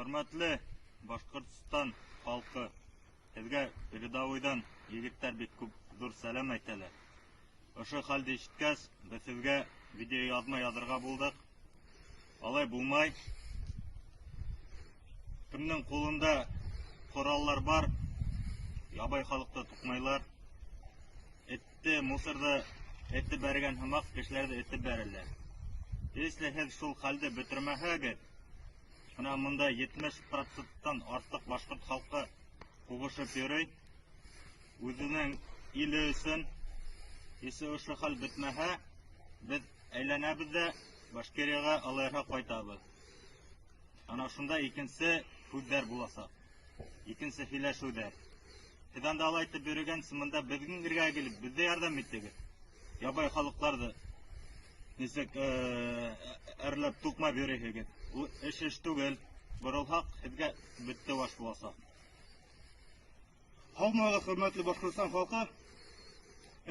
Хөрмәтле Башҡортостан халҡы, һеҙгә передовойҙан егеттәр бик күп ҙур сәләм әйтәләр. Ошо хәлде ишеткәс, беҙ һеҙгә видеояҙма яҙырға булдыҡ. Алай булмай. Кемдең ҡулында ҡораллар бар, ябай халыҡты туҡмайлар. Этте, мусорҙы этеп бәргән һымаҡ кешеләрҙе этеп бәрәләр. Если һеҙ шул хәлде бөтөрмәһәгеҙ, бына бында 70 проценттан артыҡ башҡорт халҡы һуғышып йөрөй. Үҙенең иле өсөн. Если ошо хәл бөтмәһә, беҙ әйләнәбеҙ ҙә Башкирияға, Алайға ҡайтабыҙ. Ана шунда икенсе һүҙҙәр буласаҡ. Икенсе һөйләшеүҙәр. Һеҙ анда алай итеп йөрөгәнсе, бында беҙҙең эргәгә килеп, беҙҙе ярҙам итегеҙ. Ябай халыҡларҙы нисек әрләп туҡмап йөрөйһөгөҙ. Ул эш эш түгел. Боролһаҡ, һеҙгә бөттө баш буласаҡ. Һаумыһығыҙ, хөрмәтле Башҡортостан халҡы!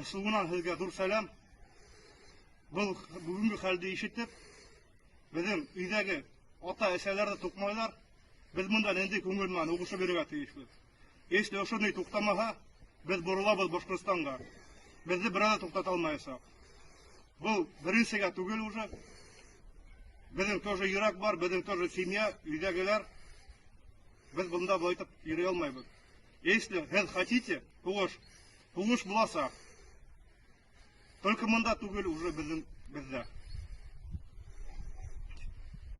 СВОнан һеҙгә ҙур сәләм. Был бөгөнгө хәлде ишетеп, беҙҙең өйҙәге ата-әсәләрҙе туҡмайлар. Беҙ бында ниндәй күңел менән һуғышып йөрөргә тейешбеҙ? Если ошоно туҡтамаһа, беҙ боролабыҙ Башҡортостанға. Беҙҙе берәү ҙә туҡтата алмаясаҡ. Был беренсегә түгел уже. Беҙҙең тоже йөрәк бар, беҙҙең тоже семья, өйҙәгеләр. Беҙ бында былай итеп йөрөй алмайбыҙ. Если һеҙ хотите һуғыш, һуғыш буласаҡ. Только мында түгел уже беҙҙең беҙҙә.